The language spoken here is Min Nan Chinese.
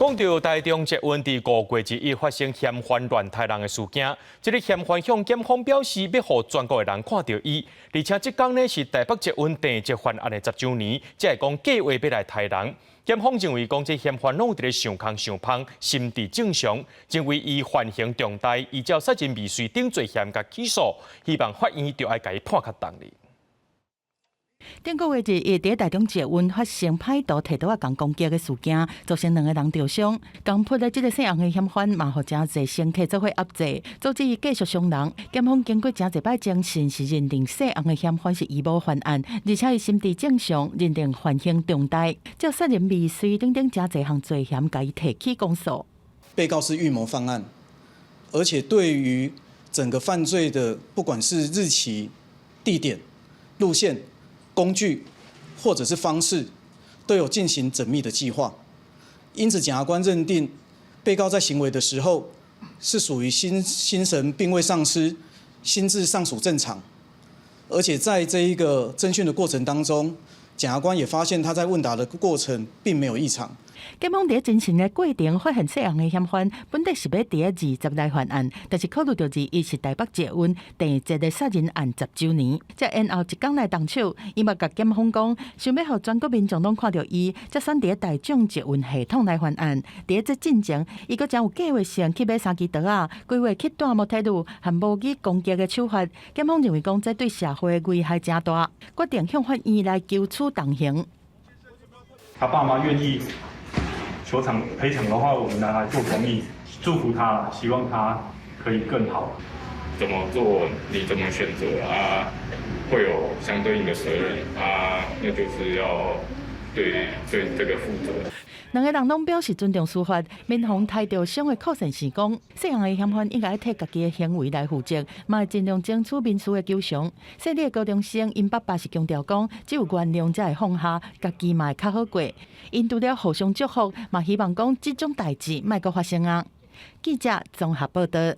講到台中捷運佇5月21發生嫌犯亂刣人的事件，這个嫌犯向檢方表示欲予全國的人看著伊，而且這工呢是台北捷運鄭捷犯案的10週年，才會講計劃欲來刣人。檢方認為講這嫌犯攏有佇咧想空想芳，心智正常，認為伊犯行重大，依照殺人未遂等罪嫌共起訴，希望法院著愛共伊判較重哩。頂個月21，佇台中捷運發生歹徒提刀仔共攻擊的事件，造成兩個人著傷。共撲的這个姓洪的嫌犯嘛，予誠濟乘客做伙壓制，阻止伊繼續傷人。檢方經過誠濟擺偵訊，是認定姓洪的嫌犯是預謀犯案，而且伊心智正常，認定犯行重大，照殺人未遂等等誠濟項罪嫌，共伊提起公訴。被告是預謀犯案，而且對於整個犯罪的，不管是日期、地點、路線、工具或者是方式，都有進行縝密的計劃，因此檢察官認定被告在行為的時候是屬於心神並未喪失，心智尚屬正常，而且在這一個偵訊的過程當中，檢察官也發現他在問答的過程並沒有異常。檢方佇偵訊的過程發現姓洪的嫌犯本底是欲佇20來犯案，但是考慮著21是台北捷運鄭捷的殺人案10週年，才延後一工來動手。伊嘛共檢方講，想欲予全國民眾攏看著伊，才選佇大眾捷運系統來犯案。佇這進前，伊閣誠有計劃性去買三支刀仔，規劃去斷摩鐵路和模擬攻擊的手法。檢方認為講，這對社會危害誠大，決定向法院來求處重刑。他爸媽願意求償賠償的話，我們拿來做公益，祝福他，希望他可以更好。怎麼做，你怎麼選擇啊？會有相對應的責任啊，那就是要對這個負責。兩個人攏表示尊重司法，民防刣著傷的柯先生講，細漢的嫌犯應該替家己的行為來負責，嘛會盡量爭取民事的求償。細膩的高中生𪜶爸爸是強調講，只有原諒才會放下，家己嘛會較好過。𪜶除了互相祝福，嘛希望講這種代誌莫閣發生啊。記者綜合報導。